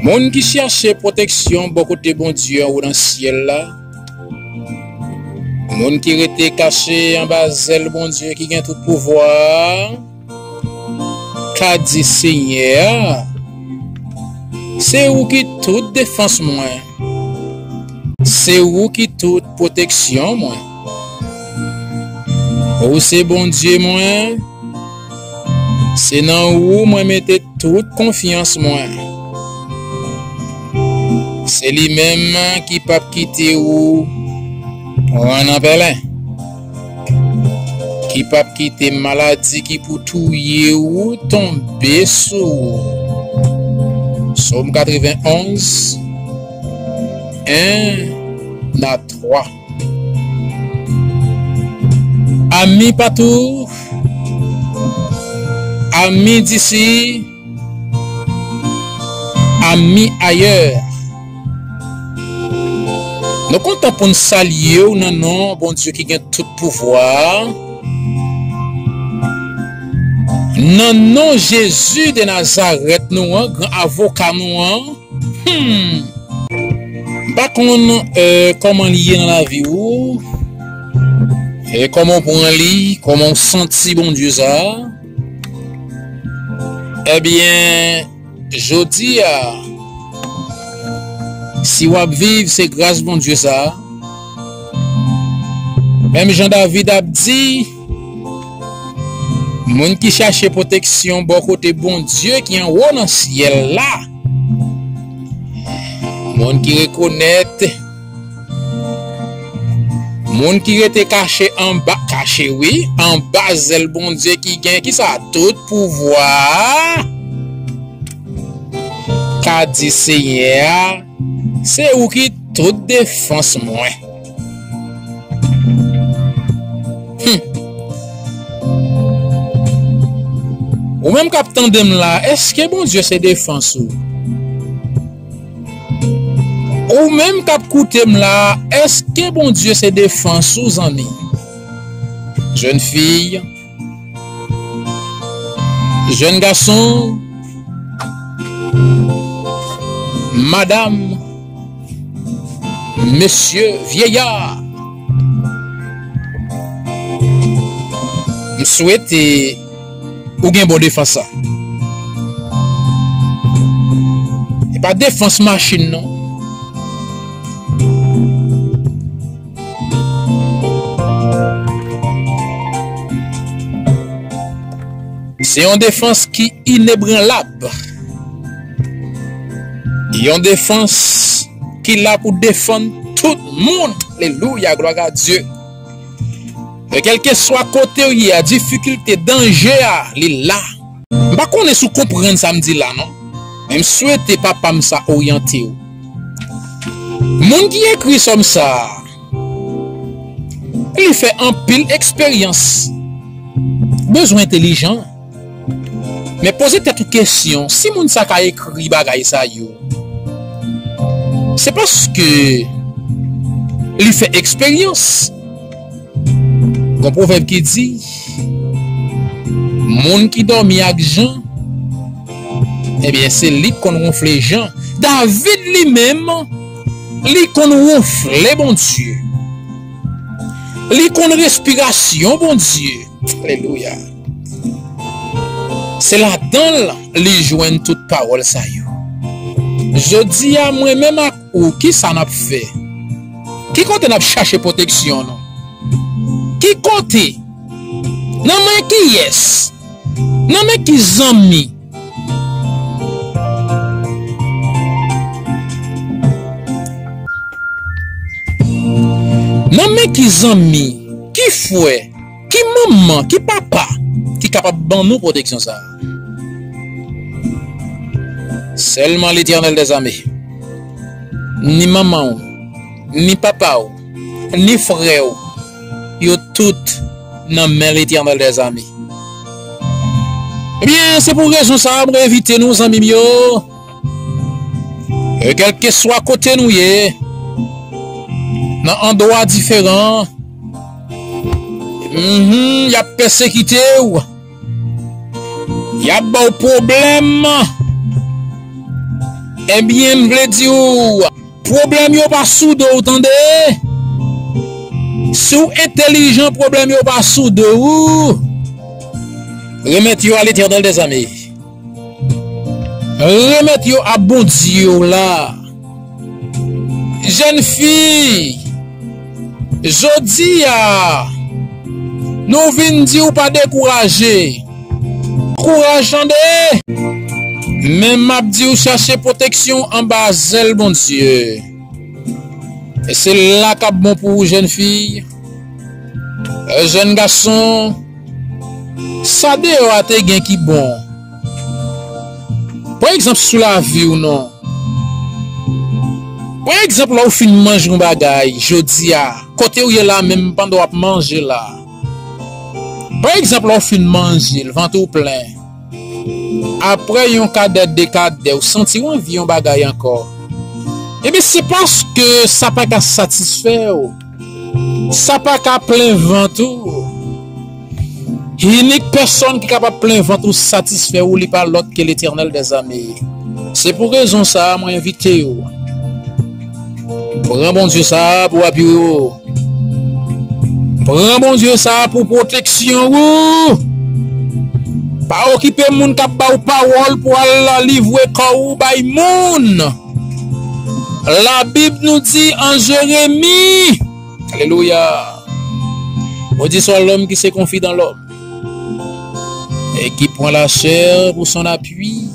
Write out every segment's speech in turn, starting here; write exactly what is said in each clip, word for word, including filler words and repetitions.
Moun ki chache pwoteksyon bò kote Bondye anwo nan syèl la, moun ki rete kache anba zèl Bondye ki gen tout pouvwa a, ka di Senyè a, se ou ki tout defans mwen, se ou ki tout pwoteksyon mwen. Ou se Bondye mwen, se nan ou mwen mete tout konfyans mwen. Se li menm ki p ap kite ou pran nan pèlen, ki p ap kite maladi ki pou touye ou tonbe sou ou. Sòm katrevenonz, en a twa. Ami patou, ami disi, ami ayè. Nou kontan pou n salye w nan non Bondye ki gen tout pouvwa. Nan non Jezi de Nazarèt nou an, gran avoka nou an. Hmm. M pa konn, eh, kòman li ye nan lavi ou, e kòman w pran li, kòman w santi Bondye sa a. Ebyen, jodi a, si w ap viv, se gras Bondye sa a. Menm jan David ap di, moun ki chache pwoteksyon bò kote Bondye ki anwo nan syèl la, moun ki rekonèt, moun ki rete kache anba, kache wi, anba zèl Bondye ki gen, ki sa, tout pouvwa a, ka di Senyè a, se ou ki tout defans mwen. Hmm. Ou menm k ap tande m la, èske Bondye se defans ou? Ou menm k ap koute m la, èske Bondye se defans ou, zanmi? Jèn fi, jèn gason, madanm, mesye, vyeya, m swete ou gen bon defans sa. E pa defans machin non. Se yon defans ki inebranlab. Yon defans ki la pou defann tout moun. Alelouya, glwa a Dye. E kèlkeswa kote w ye a, difikilte, danje a, li la. M pa konnen si w konprann sa m di la non. Men m swete papa m sa oryante w. Moun ki ekri sòm sa a, li fè anpil eksperyans. Bezwen entelijan. Men poze tèt ou kesyon, si moun sa ka ekri bagay sa yo, se paske li fè eksperyans. Gon pwovèb ki di, moun ki dòmi ak jan, ebyen, se li k konn wonfle jan. David li menm, li konn wonfle Bondye. Li konn respirasyon Bondye. Alelouya. Se ladan l li jwenn tout pawòl sa yo. Jodi a, mwen menm ak ou, ki sa n ap fè? Ki kote n ap chache pwoteksyon nou? Ki kote? Nan men kiyès? Nan men ki zanmi? Nan men ki zanmi, ki frè, ki manman, ki papa ki kapab ban nou pwoteksyon sa a? Sèlman Letènèl dèzame. Ni manman w, ni papa w, ni frè w, yo tout nan men Letènèl dèzame. Ebyen, se pou rezon sa a, mwen envite nou, zanmi m yo, e kèlkeswa kote nou ye, nan andwa diferan, mhm, y ap pèsekite w, y ap ba w pwoblèm, Ebyen, m vle di w, pwoblèm yo pa sou do w, tande. Si w entèlijan, pwoblèm yo pa sou do w. Remèt yo a Letènèl dèzame. Remèt yo a Bondye w la. Jèn fi, jodi a, nou vin di w pa dekouraje. Kouraj, tande! Men m ap di w chache pwoteksyon anba zèl Bondye. E se la k ap bon pou ou, jèn fi. E jèn gason, sa deyò a te gen ki bon. Pran egzanp sou lavi w non. Pran egzanp lè w fin manje yon bagay jodi a, kote w ye la menm pandan w ap manje la. Pran egzanp lè w fin manje l, vant ou plen. Apre yon kadè, de kadè, ou santi w anvi yon bagay ankò. Ebyen, se paske sa pa ka satisfè w. Sa pa ka plen vant ou. Inik pèsòn ki kapab plen vant ou, satisfè ou, li pa lòt ke Letènèl dèzame. Se pou rezon sa a, mwen envite w. Pran Bondye sa a pou apiye w. Pran Bondye sa a pou pwoteksyon ou. Pa okipe moun k ap ba w pawòl pou al livre kò ou bay moun. Labib nou di an Jeremi, alelouya, maudit soit l'homme qui se confie dans l'homme et qui prend la chair pour son appui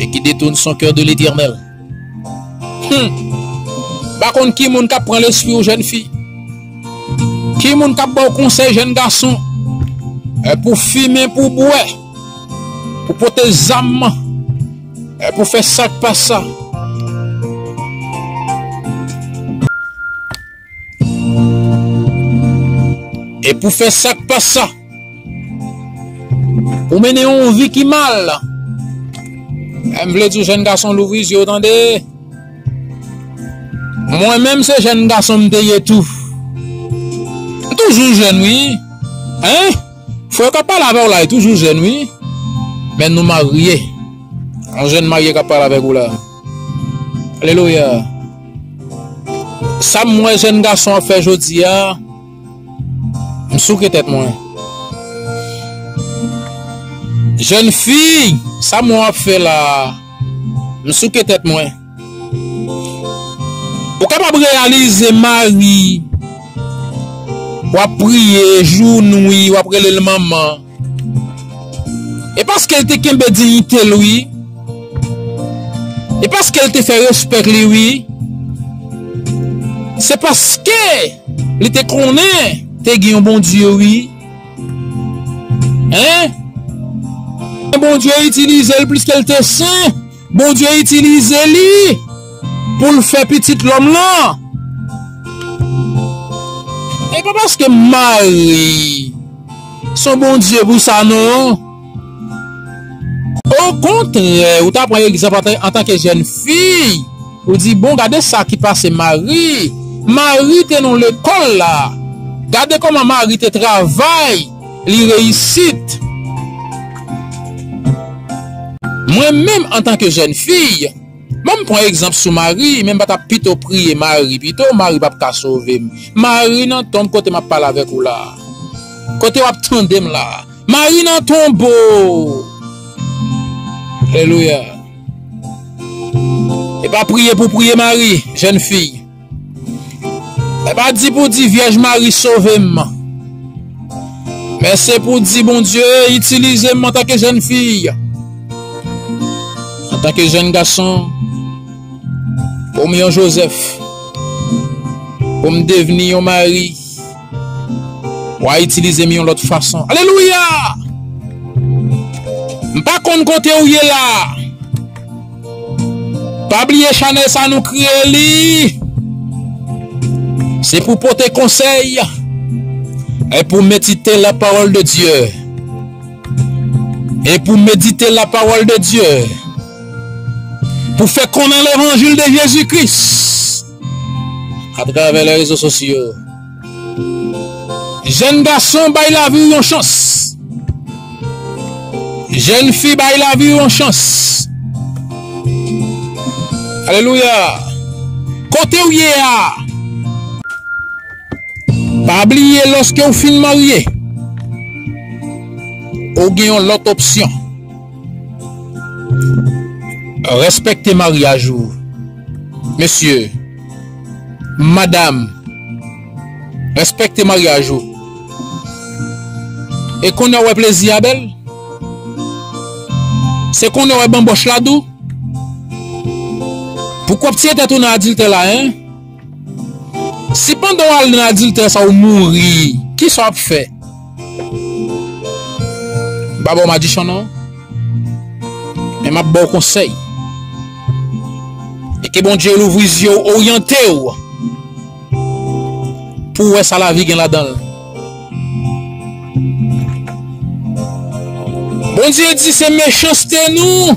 et qui détourne son cœur de l'Éternel. Hmm. Pa konn ki moun k ap pran lespri w, jèn fi. Ki moun k ap ba w konsèy, jèn gason? E pou fimen, pou bwè, pou pote zam, e pou fè sa k pa sa. E pou fè sa k pa sa. Ou mennen yon vi ki mal. E m vle di w, jèn gason, louvri zye w, tande. Mwen menm, se jèn gason m te ye tou. M toujou jèn, wi. Hein? Frè k ap pale avè w la, li toujou jèn, wi. Men nou marye. Yon jèn marye k ap pale avèk ou la. Alelouya. Sa m wè jèn gason ap fè jodi a, m souke tèt mwen. Jèn fi, sa m wè w ap fè la, m souke tèt mwen. Ou kapab reyalize mari w ap priye jou, nwi, w ap rele l manman. E paske l te kenbe diyite l, wi. E paske l te fè respè li, wi. Se paske li te konnen te gen yon Bondye, wi. Hein? Bondye itilize l pliske l te sen. Bondye itilize li pou l fè pitit lòm lan. E pa paske mari se yon Bondye pou sa, non. Okontrè, ou ta pran egzanp antan, antanke jèn fi, ou di, bon, gade sa ki pase Mari. Mari te nan lekòl la. Gade kòman Mari te travay, li reyisit. Mwen menm, antanke jèn fi, bon, m pran egzanp sou Mari, men m pa t ap pito priye Mari pito, Mari p ap ka sove m. Mari nan tonm kote m ap pale avèk ou la. Kote w ap tande m la. Mari nan tonbo. Alelouya. E pa priye pou priye Mari, jèn fi. E pa di pou di, Vyèj Mari, sove m. Men se pou di, Bondye, itilize m antanke jèn fi, antanke jèn gason, pou m yon Jozèf, pou m devni yon Mari. W a itilize m yon lòt fason. Alelouya! M pa konn kote w ye la. Pa bliye chanèl sa nou kreye li. Se pou pote konsèy e pou medite la parole de Dieu. E pou medite la parole de Dieu. Pou fè konnen levanjil de Jezi Kris atravè lè rezo sosyo. Jèn gason, bay lavi w yon chans. Jèn fi, bay lavi w yon chans. Alelouya. Kote w ye a, pa bliye, lòske w fin marye, ou gen yon lòt opsyon. Respekte maryaj ou. Mesye, madanm, respekte maryaj ou. E konnen w wè plezi a bèl? Se konnen w wè banbòch la dou? Poukò w ap tiye tèt ou nan adiltè la, en? Si pandan w al nan adiltè sa ou mouri, kisa w ap fè? M pa ba w madichon non. Men m ap ba w konsèy. E ke Bondye louvri zye w, oryante w pou w wè sa lavi gen ladan l. Bondye di se mechanste nou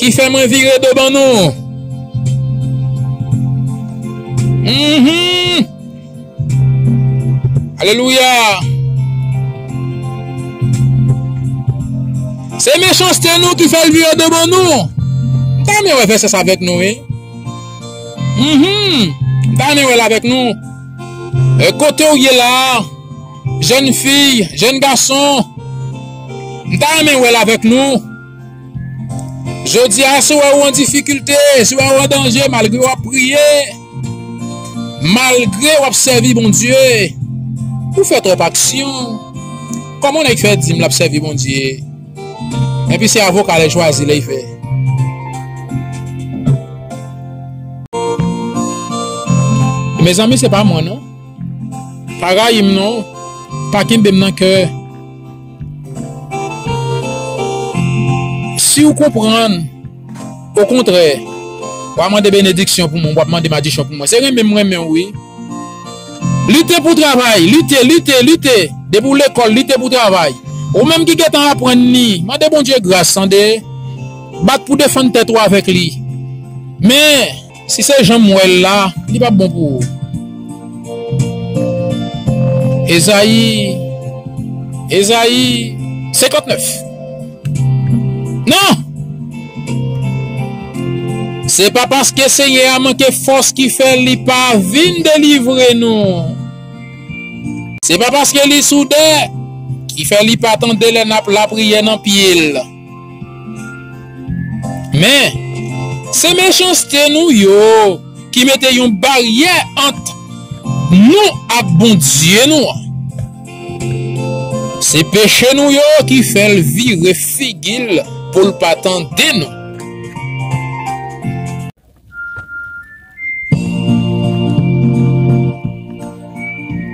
ki fè mwen vire do ban nou. Mhm. Alelouya. Se mechanste nou ki fè l vire do ban nou. M ta renmen wè vèsè sa avèk nou, wi. Mhm. M ta renmen wè l avèk nou. E kote w ye la, jèn fi, jèn gason, m ta renmen wè l avèk nou. Jodi a, si w wè ou an difikilte, si w wè ou an danje, malgre w ap priye, malgre w ap sèvi Bondye, ou fè twòp aksyon. Kòman yon nèg fè di m l ap sèvi Bondye, epi se avoka lè chwazi lè y fè? Mezanmi, se pa mwen non. Pa rayi m non. Pa kenbe m nan kè. Si w konprann, okontrè, w a mande benediksyon pou mwen, w ap mande madichon pou mwen. Se renmen m renmen w, wi. Lite pou travay, lite, lite, lite. Depi w lekòl, lite pou travay. Ou menm ki gentan aprann li, mande Bondye gras, tande. Bat pou defann tèt ou avèk li. Men, si se jan m wè l la, li p ap bon pou ou. Ezayi, Ezayi senkantnèf. Non! Se pa paske Senyè a manke fòs ki fè li pa vin delivre nou. Se pa paske li soudè ki fè li pa tande lè n ap lapriyè nan pye l. Men, se mechanste nou yo ki mete yon baryè ant nou ak Bondye nou an. Se peche nou yo ki fè l vire figi l pou l pa tande nou.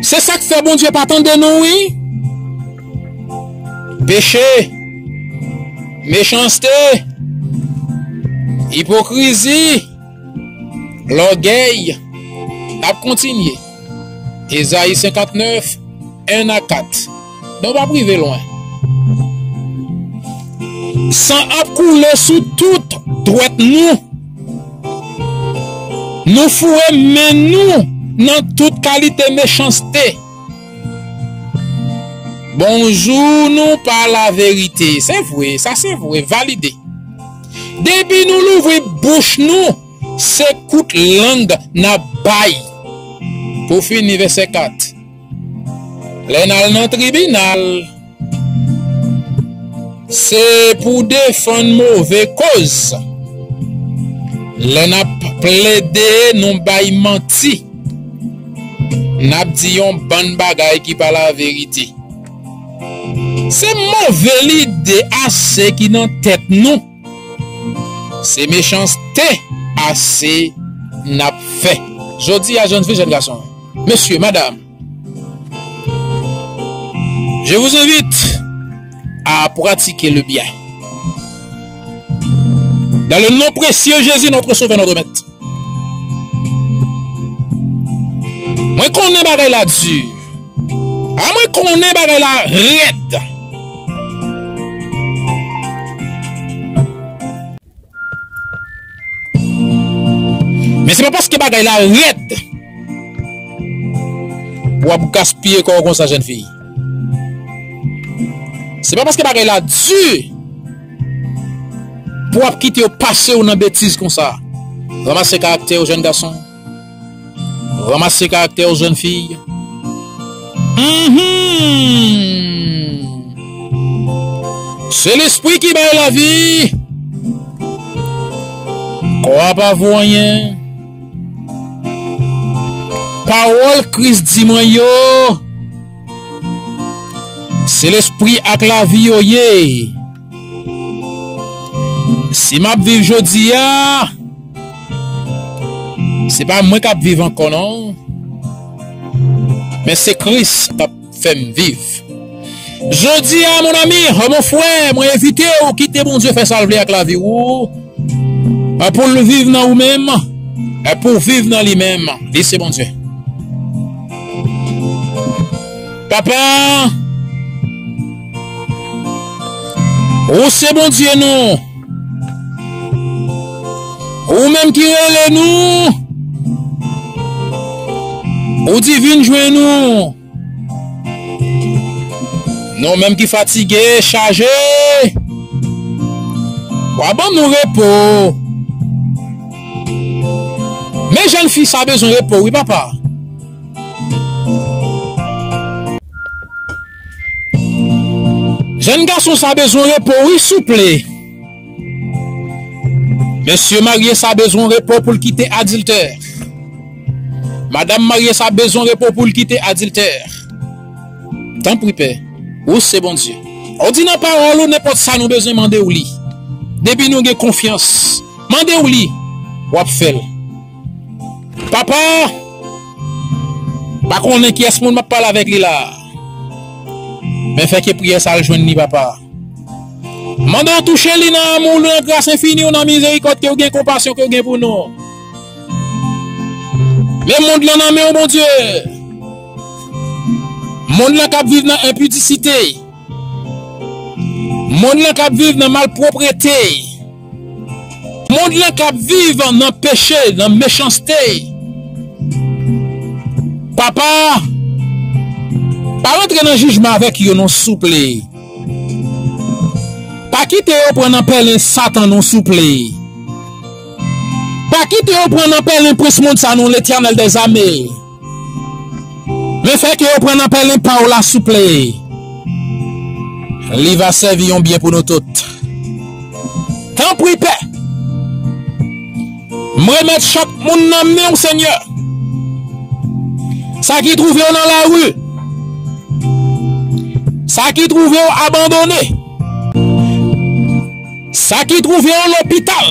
Se sa k fè Bondye pa tande nou, wi. Peche, mechanste, ipokrizi, lògèy, n ap kontinye. Ezayi senkantnèf, en a kat. Nou p ap rive lwen. San ap koule sou tout dwèt nou. Nou foure men nou nan tout kalite mechanste. Bonjou nou pa laverite. Se vre, sa se vre, valide. Depi nou louvri bouch nou, se kout lang n ap bay. Pou fini, vèsè kat. Lè n al nan tribinal, se pou defann move koz. Lè n ap plede, nou bay manti. N ap di yon bann bagay ki pa laverite. Se move lide ase ki nan tèt nou. Se mechanste ase n ap fè. Jodi a, jèn fi, jèn gason, mesye, madanm, je vous invite à pratiquer le bien. Dans le nom précieux Jésus, notre Sauveur, notre Maître. Mwen konnen bagay la di. A, mwen konnen bagay la rèd. Men se pa paske bagay la rèd w ap gaspiye kò w konsa, jèn fi. Se pa paske bagay la di pou w ap kite yo pase w nan betiz konsa. Ranmase karaktè w, jèn gason. Ranmase karaktè w, jèn fi. Mhm. Se Lespri ki bay lavi. Kò a pa vo anyen. Pawòl Kris di mwen yo, se lespri ak lavi yo ye. Si m ap viv jodi a, se pa mwen k ap viv ankò non, men se Kris k ap fè m viv. Jodi a, mon ami, oh, mon frè, mwen envite w kite Bondye fè sa l vle ak lavi w, pou l viv nan ou menm, pou w viv nan li menm. Li se Bondye. Papa, ou se Bondye nou. Ou menm ki rele nou, ou di vin jwenn nou. Nou menm ki fatige, chaje, w a ban nou repo. Men jèn fi sa bezwen repo, wi, papa. Jèn gason sa bezwen repo, wi, souple. Mesye marye sa bezwen repo pou l kite adiltè. Madanm marye sa bezwen repo pou l kite adiltè. Tanpri, Pè, ou se Bondye. Ou di nan pawòl ou, nenpòt sa nou bezwen, mande w li. Depi nou gen konfyans, mande w li, w ap fè l. Papa, pa konnen kiyès moun m ap pale avèk li la. Men fè ke priyè sa al jwenn li, papa. Mande w touche li nan amou w, nan gras enfini w, nan mizerikòd ke w gen, konpasyon ke w gen pou nou. Men mond lan nan men w, Bondye. Mond lan k ap viv nan enpidisite. Mond lan k ap viv nan malpwoprete. Mond lan k ap viv nan peche, nan mechanste. Papa, pa rantre nan jijman avèk yo non, souple. Pa kite yo pran nan pèlen Satan non, souple. Pa kite yo pran nan pèlen prens mond sa non, Letènèl dèzame. Men fè ke yo pran nan pèlen pa w la, souple. Li va sèvi yon byen pou nou tout. Tanpri, Pè. M remèt chak moun nan men w, Senyè. Sa ki twouve yo nan lari. Sa ki twouve yo abandone. Sa ki twouve yo lopital.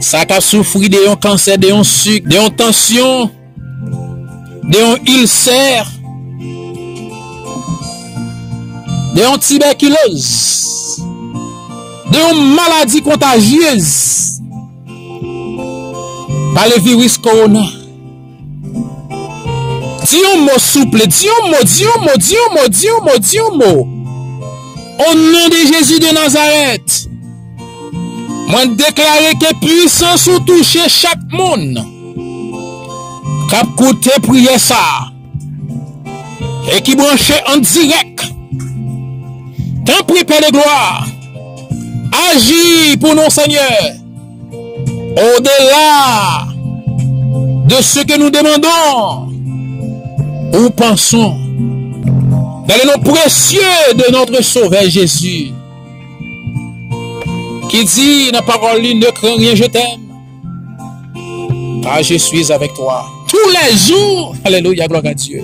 Sa k ap soufri de yon kansè, de yon sik, de yon tansyon, de yon ilsè, de yon tibèkiloz, de yon maladi kontajyez pa le viris kowona. Di yon mo, souple. Di yon mo, di yon mo, di yon mo, di yon mo, di yon mo. O non de Jezi de Nazarèt, mwen deklare ke pwisans ou touche chak moun k ap koute priyè sa a e ki branche an dirèk. Tanpri, Pè de glwa, aji pou nou, Senyè. Au-delà de ce que nous demandons ou pensons, dans le nom précieux de notre Sauveur Jésus, qui dit dans parole, ne crains rien, je t'aime, car je suis avec toi tous les jours. Alléluia, gloire à Dieu.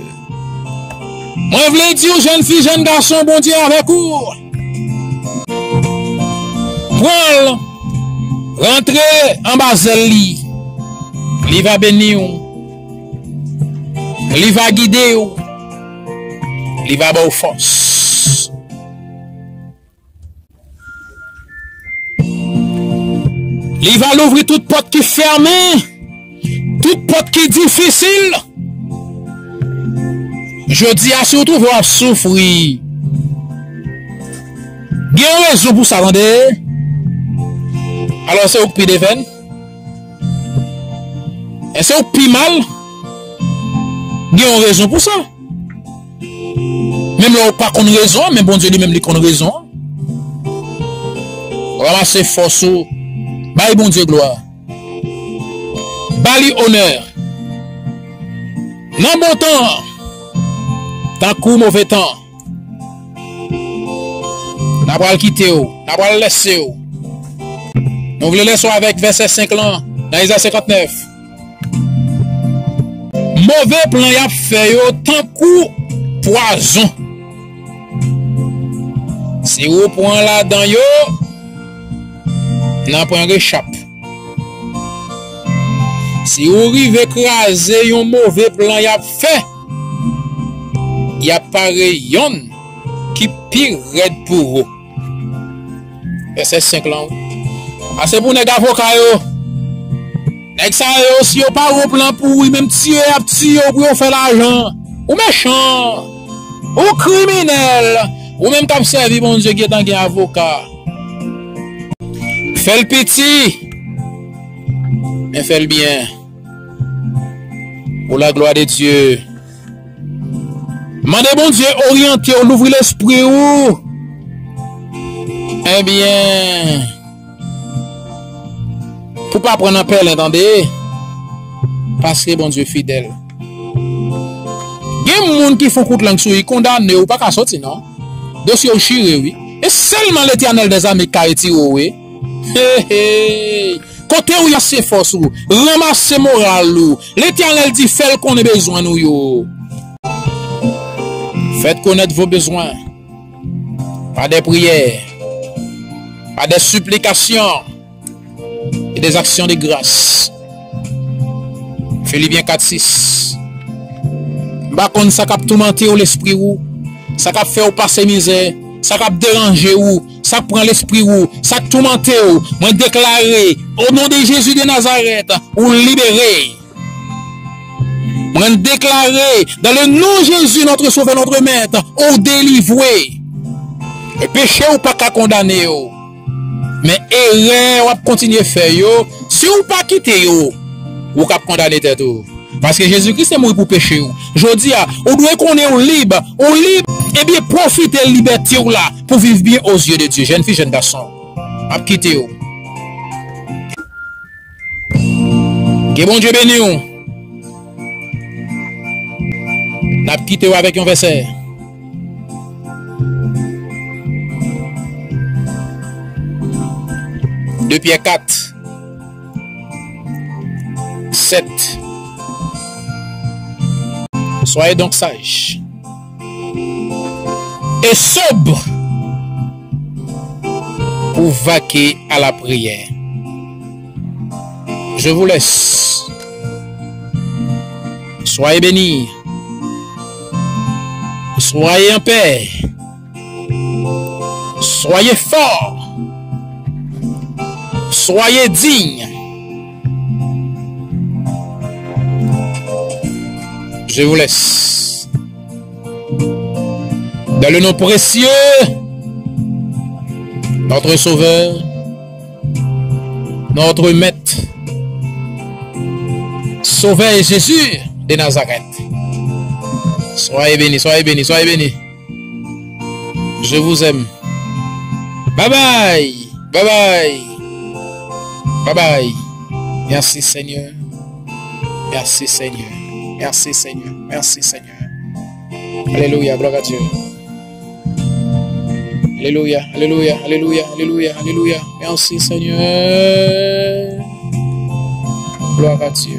Mwen vle di w, jèn fi, jèn gason, Bondye avèk ou. Pran l, rantre anba zèl li. Li va beni w. Li va gide w. Li va ba w fòs. Li va louvri tout pòt ki fèmen, tout pòt ki difisil. Jodi a, si w twouve w ap soufri, gen yon rezon pou sa, tande. Alò, se ou k pi devèn? E se ou k pi mal? Gen yon rezon pou sa. Menm lè ou pa konn rezon an, men Bondye li menm li konn rezon an. Ranmase fòs ou. Bay Bondye glwa. Ba li onè. Nan bon tan, tankou move tan. N a pral kite w, n a pral lèse w. Nou vle lèse w avèk vèsè senk lan, nan Ezayi senkantnèf. Move plan y ap fè yo tankou pwazon. Si ou pran ladan yo, nan pran rechap. Si ou rive kraze yon move plan y ap fè, y ap pare yonn ki pi rèd pou ou. Vèsè senk lan, wi. Ase pou nèg avoka yo. Nèg sa yo, si yo pa gon plan pou ou, menm tiye y ap tiye w pou yo fè lajan. Ou mechan. Ou kriminèl. Ou menm k ap sèvi Bondye, gentan gen avoka. Fè l piti, men fè l byen. Pour la gloire de Dieu. Mande Bondye oryante w, louvri lespri w. Ebyen, pou pa pran nan pèlen, tande. Paske Bondye fidèl. Gen moun ki fon kout lang sou li, kondane w, ou pa ka soti non. Dosye w chire, wi. E sèlman Letènèl dèzame ki ka retire w, wi. Hey, hey. Kote w ye, se fòs ou. Ranmase moral ou. Letènèl di, fè l konnen bezwen nou yo. Faites connaître vos besoins par des prières, par des supplications et des actions de grâce. Filipyen kat sis. M pa konn sa k ap toumante w, lespri w, sa k ap fè w pase mizè, sa k ap deranje w, sa k pran lespri w, sa k toumante w. Mwen deklare, o non de Jezi de Nazarèt, ou libere. Mwen deklare, dans le nom de Jésus, notre Sauveur, notre Maître, ou delivre. E peche w pa ka kondane w. Men erè w ap kontinye fè yo, si w pa kite yo, ou k ap kondane tèt ou. Paske Jezi Kris te mouri pou peche w. Jodi a, ou dwe konnen w lib. Ou lib, ebyen pwofite libète w la pou viv byen aux yeux de Dieu. Jèn fi, jèn gason, m ap kite w. Ke Bondye beni w. N ap kite w avèk yon vèsè. De Pyè kat, sèt. Soyez donc sages et sobres pour vaquer à la prière. Je vous laisse. Soyez bénis. Soyez en paix. Soyez forts. Soyez dignes. Je vous laisse. Dans le nom précieux, notre Sauveur, notre Maître, Sauveur Jésus de Nazareth. Soyez bénis, soyez bénis, soyez bénis. Je vous aime. Bye bye. Bye bye. Bye bye. Merci Seigneur. Merci Seigneur. Merci Seigneur. Merci Seigneur. Alléluia, gloire à Dieu. Alléluia, alléluia, alléluia, alléluia, alléluia. Merci Seigneur. Gloire à Dieu.